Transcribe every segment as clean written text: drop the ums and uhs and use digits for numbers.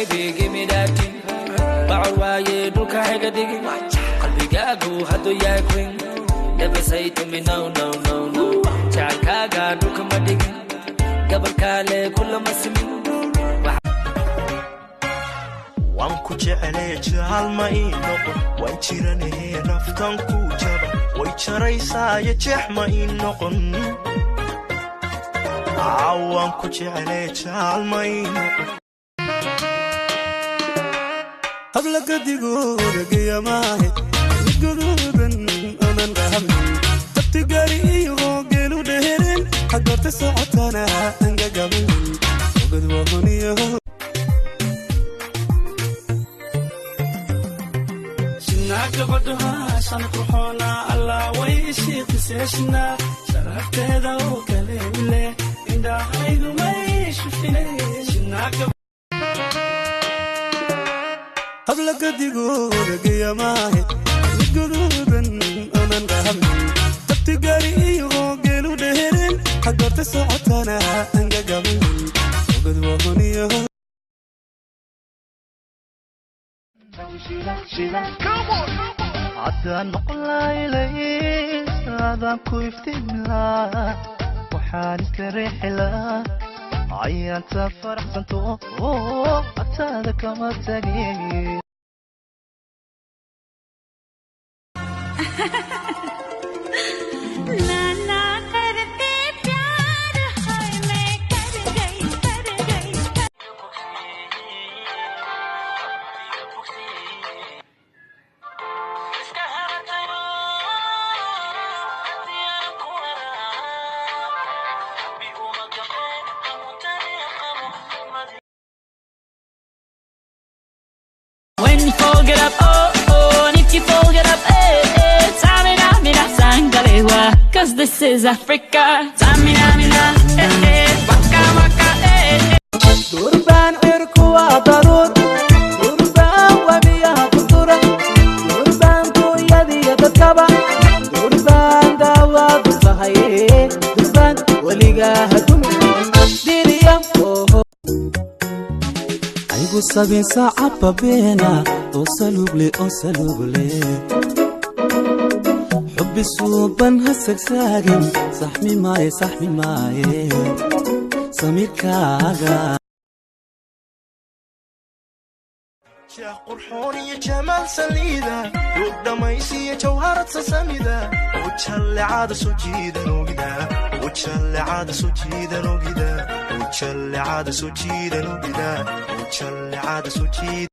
Baby, give me that thing. Bacor waaye dhulka hayga dhigin. Qalbigaagu hadduu yahay queen, never say to me no, no, no, no. Jacaylkaaga dhulka ma dhigin, gabalkaale kulama simin. Waan ku jeclee, jaal ma ii noqon? Waan jiranahee, naftan ku jaba way jaraysaayo, jeex ma ii noqon? Waan ku jeclee, jaal ma ii noqon? Habla gadigooda geeyamaahe, mid guduudan onan qahabnin, dabtigari iyo geelu dheeren, hagoorta socotana angagabinin ogad wahoniyo. Gabadhaha qurxoona allah way ishiiqiseeshina, sharafteeda oo kale mile indhahaygu may shufine. Habla gadigooda geeyamaahe, mid guduudan onan qahabnin, dabtigari iyo geelu dheeren, hagoorta socotana angagabinin ogad wahoniyo. Haddaan noqon laaylays, adaan ku iftiimlaa, waxaan iska riixilaa cayaanta faraxsanto, ataada kama tagin. ना करते प्यार, हाय मैं कर गई, कर गई। When you fold it up, oh, oh, and if you fold it up, eh, eh, Tsamina, mina, sangalewa, 'cause this is Africa. Tsamina, mina, eh, eh, waka, waka, eh, eh. Durbaan cirku waa daruur, durbaan wabiyaha durdura, durbaan duunyadiyo dadkaba, durbaan daawaadu tahay, durbaan weligaa hadumi diriya oho. Aygu sabin saacabba beena oo saluugle oo saluugle, xubbi suuban ha sagsaagin, saxmi maaye, saxmi maaye samiirkaaga. Sheekh qurxoon iyo jamaal saliida, duug dhammaysiyo jawharad sasamida, ujallecada soo jiidan ogida, ujallecada soo jiidan ogida, ujallecada soo jiidan ogida, ujallecada soo jiidan.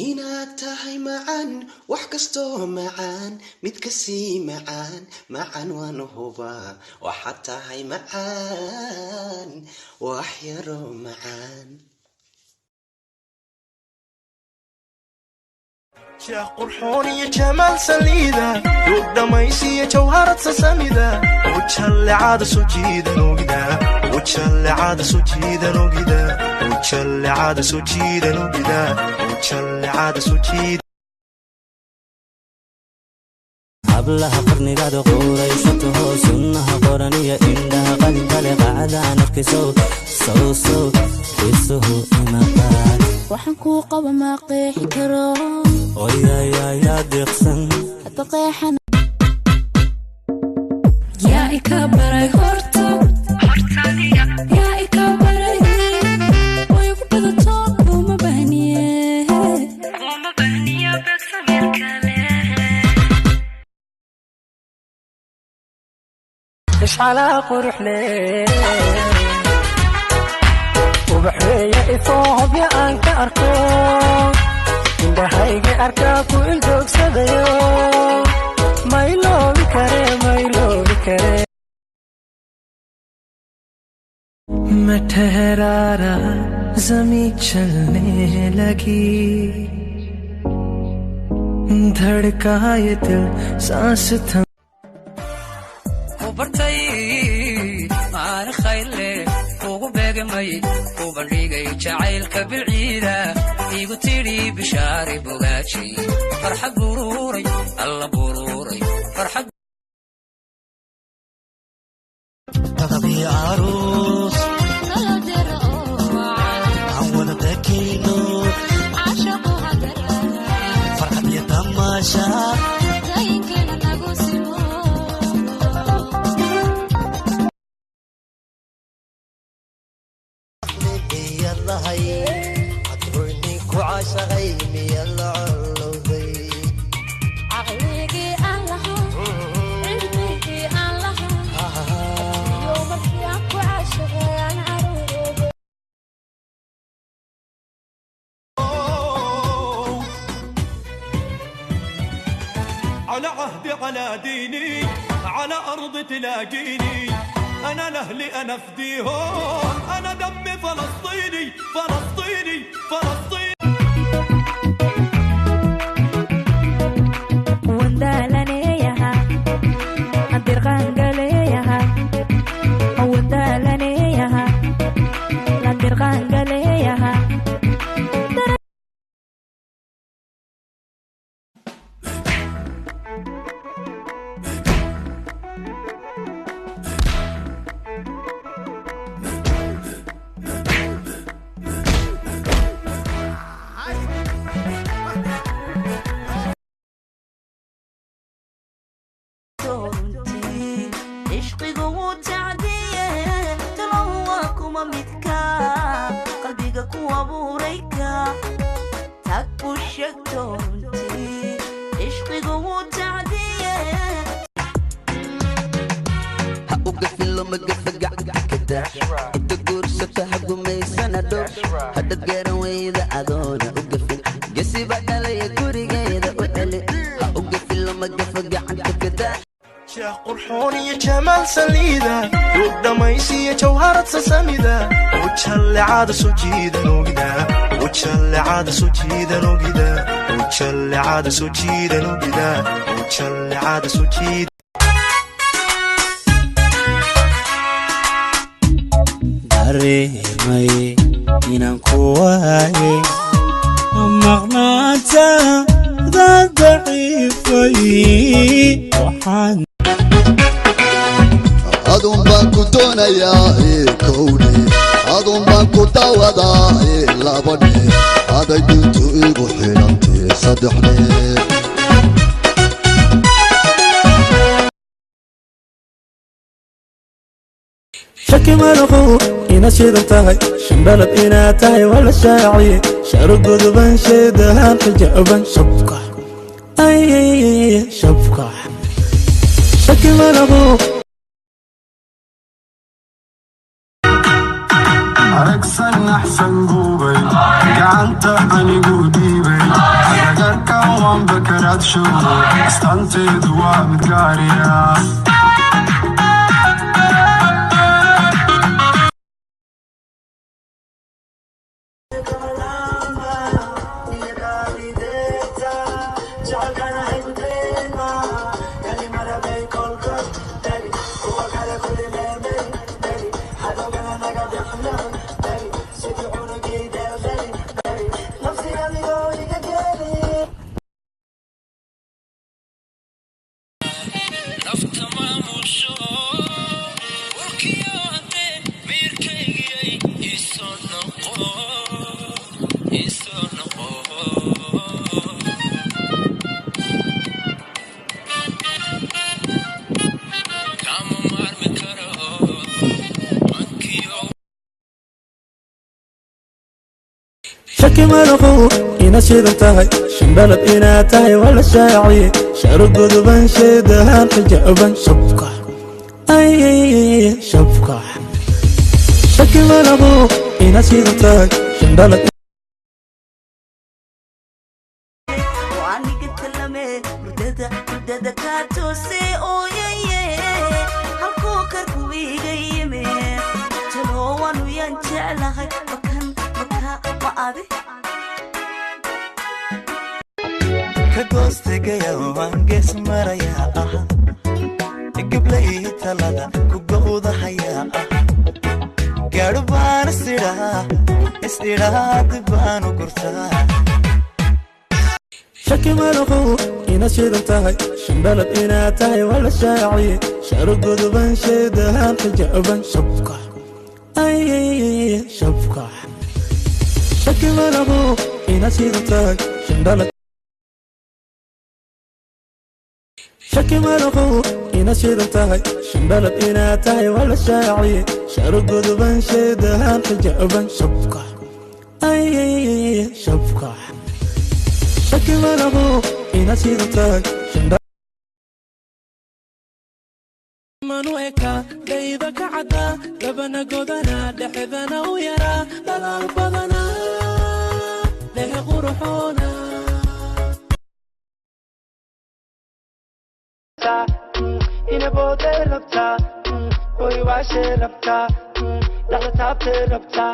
Inaad tahay macaan, wax kastoo macaan mid kasii macaan, macaan waan hubaa, waxaad tahay macaan, wax yaroo macaan. Sheekh qurxoon iyo jamaal saliida, duug dhammaysiyo jawharad sasamida, ujallecada soo jiidan ogida, ujallecada soo jiidan ogida, ujallecada soo jiidan ogida, ujallecada soo jiidan. Hablaha qarnigaada quuraysataho, sunnaha qoran iyo indhaha qalinkale, qacdaan arkaysow, sow sow isuhu imaqaan. Waxaan kuu qaba ma qeexi karo. Oyayayaa deeqsan. Hadda qeexan yaa ika baray horta, yaa ika baray, way ugu badato, kuma bahniye, kuma bahniyo begsamir kale. Ishcalaa quruxle, ubaxweeye ifoohobya aan ka arko, indhahayga arkaa ku iljoogsadayo, mayloobi kare, mayloobi kare. मैं ठहरा रहा, जमी चलने लगी, धड़का ये दिल, सांस थम। Ku bartay maalin khayrle, kugu beegmay, ku bandhigay jacaylka bilciida, igu tidhi bishaari bogaajay, farxad buruuray, alla buruuray farxad. Taqabiyo aroos. leedahay cadroynin ku caashaqay miya la colowday caqligii aan lahaa, cilmigii aan lahaa iyo markii aan ku caashaqay aan caruuroobay. على عهدي، على ديني، على أرض تلاقيني. أنا لأهلي أنا فديهم، أنا دمي فلسطيني، فلسطيني، فلسطيني. Wandaalanayaha adirqaangaleyaha, wandaalanayaha ladirqaangaleyaha. Ishqigu wuu tacdiye, talow waa kuma midka qalbiga ku abuurayka tag u sheegto runtii? Ishqigu wuu tacdiye. Ha u gafin, loma gafa, gacanta ka daa. Inta guursata ha gumaysana dhow. Hadhad garan weyda adoona u gafin, gesiba dhalaya gurigeeda u celi. Ha u gafin, loma gafa, gacanta ka daa. Jeex qurxoon iyo jamaal saliida, duug dhammaysiyo jawharad sasamida, ujallecada soo jiidan ogida, ujallecada soo jiidan ogida, ujallecada soo jiidan ogida, ujallecada soo jiidan. Dareemay inaan ku waayay, maqnaantaada daciifay waxaan. Adun baan ku doonayaa ee kowdhe, adun baan ku dawadaa ee labadhe, aday dintu igu xidhantee saddexdhe. Shaki malahow inaad shidan tahay, shandhalad inaad tahay waa la shaaciye. Sharo guduban, sheedahan xijaaban, shabka ay shabka. Shaki malahow. Aragsan axsan guubay, gacanta anigu dhiibay, agagarka waanba karaad show, astaanteedu waa mid gaariya. Nafta maamusho warkiyo haddee meerkaygiyay, isoo noqo, isoo noqo. Kama maarmi karo mankiyo. Shaki malahow inaad shidan tahay, shandhalad inaad tahay waa la shaaciye. Sharo guduban, sheedahan xijaaban, shabka ay shabka. Shaki malahow inaad shidan tahay, shandhalad. Aniga talame hurdada, hurdada kaa toose ooyaye, halkuu karku iga yimi, talo waanu yaan jeclahay, makan maka ma adi. Ka goostegaya waan gees marayaa ah, gablay talada ku gowdahayaa ah, gaadho baan isidhaa, isidhaa dib baanu gurtaa. Shaki malahow inaad shidan tahay, shandhalad inaad tahay waa la shaaciye. Sharo guduban, sheedahan xijaaban, shabka ay shabka. Shaki malahow inaad shidan tahay, shandhalad. Shaki malahow inaad shidan tahay, shandhalad inaad tahay waa la shaaciye. Sharo guduban, sheedahan xijaaban, shabka. Ay, shabka. Shaki malaho inaad shidan tahay. Manu eka dayda ka cadda, labana godana, dhexdana u yaraa, dhalaal badana, dhehe qurxoona. Inaboodee rabtaa, hoy waashee rabtaa, dhaxda taabtee rabtaa,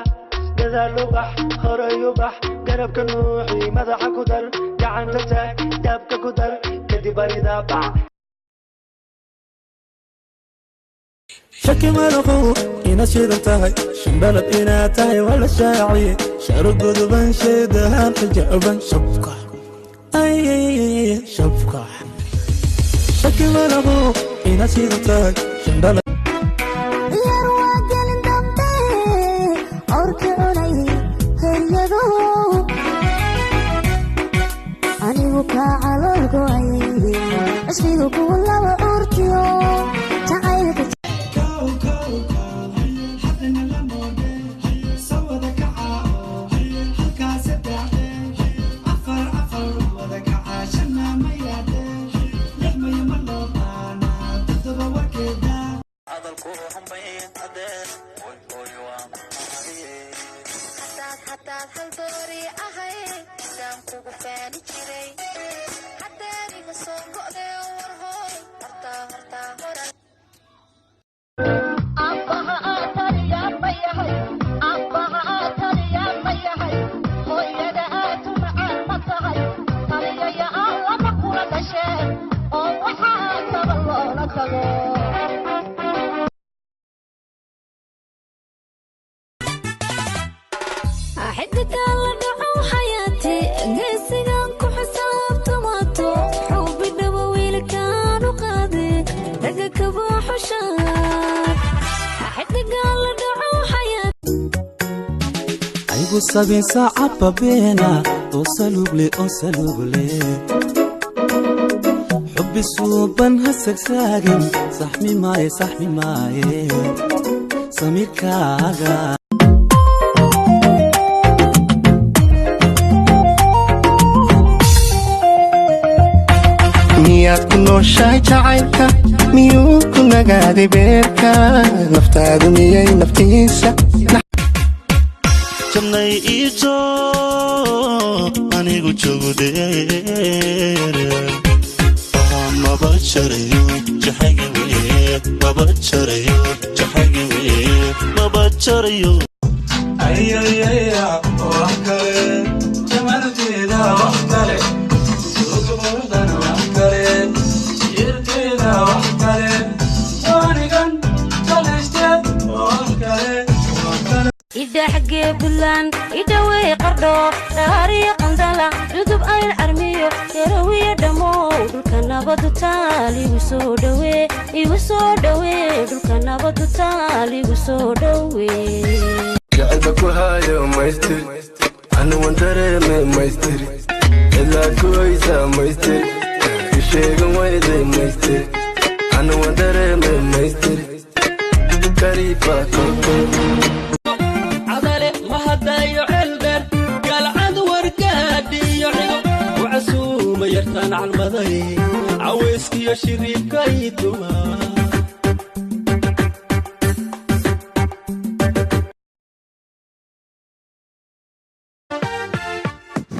gadaal u bax, horay u bax, garabka nuuxi, madaxa ku dar, gacanta taag, daabka ku dar, kadib aridaa bac. Shaki malaho inaad shidan tahay, shandhalad inaad tahay waa la shaaciye, sharo godoban, sheedahan xijaaban, shabka. Ay, shabka. Shaki malaho inaad shidan tahay, shandhalad. Yar waa gelin dambe awrki cunay heryado, anigu kaa calool go'ay, cishqiga kuwa laba curtiyo jacaylka. Hadaad hal doori ahay sidaan kugu faani jiray, haddaan iga soo go'day, warhooy, hortaa hortaa hora. Abbaha aad ma yahay? Abbaha aad taliya ma yahay? Hooyada aad u macaan ma tahay? Taliyaya aan lama kula dhasheen oo waxaa taba loola tago. Xidigan la dhaco xayaati, geesigan ku xisaabtamaato, xubi dhabo wiilkaan u qaade, raga kaba xushaan. Xidigan la dhaco xayaati. Aygu sabin saacaba beena oo saluugle oo saluugle, xubbi suuban ha sagsaagin, saxmi maaye, saxmi maaye samiirkaaga. Miyaad ku nooshahay jacaylka? Miyuu ku nagaaday beerka? Naftaadu miyay naftiisa Jannay ijo anigu joogo dheer, maba jarayo jaxayga weye, maba jarayo jaxayga weye, maba jarayo. Ayayaya, wax kale jamaalkeeda, wax kale suuqa quruxdana, wax kale jirkeeda, wax kale anigan jeclayste, wax kale, wax kale. Idhaxgee Buntland, idhawey Qardho, dhaariyo Qandala, dhudub ayl carmiyo, garowiyo dhammow, dhulka nabadu taal igu soo dhawee, igu soo dhawee, dhulka nabadu taal igu soo dhawee. Jacelba ku hayo maystiri, anu wan dareeme maystiri, ilaa kuwaysa maystiri, isheegan wayday maystiri, anu wan dareeme maystiri, kariifa koko. Cadale mahadayo, ceeldheer, galcad, wargaadhiyo xigo ku casuuma, yartaan calmaday, cawayskiyo shiriibkay tuma.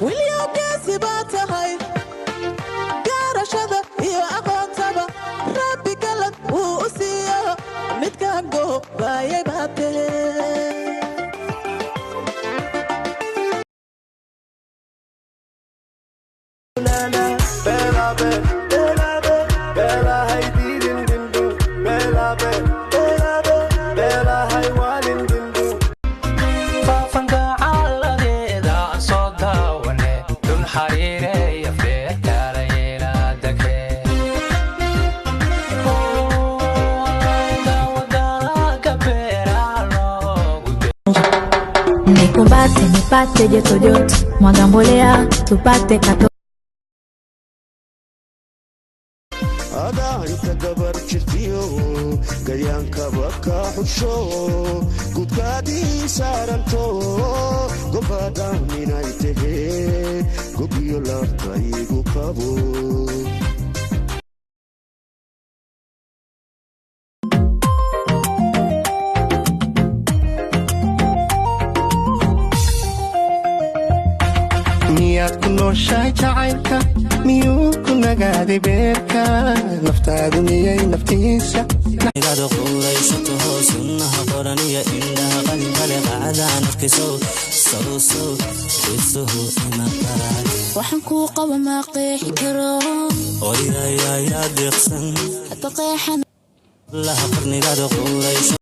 Wilyageesi baa tahay, garashada iyo aqoontaba Rabbi galad wuu u siiyo, midkaan goobaayay baa tahe. Faafanka caaladeeda aan soo daawane, dun xariireeya feerkaalayeela dage. Nikumbate, nipate joto joto, mwaga mbolea tupate kato. Adaa inta gabar jirtiyo. Gayaankaba ka xusho, gudkaadii saaranto, gobadaaminay tahee, gobiyo laabta igu qabo. Miyaad ku nooshahay jacaylka? Miyuu ku nagaaday beerka? Naftaadu miyay naftiisa Igaad quuraysato, sunnaha qoran iyo indhaha qalinkale, qacdaan arkayso, sow sow xiisuhu ima qaraan. Waxaan kuu qaba ma qeexi karo. Oyayayaa deeqsan. Hadda qeexan. Laha qarnigaad quurayso.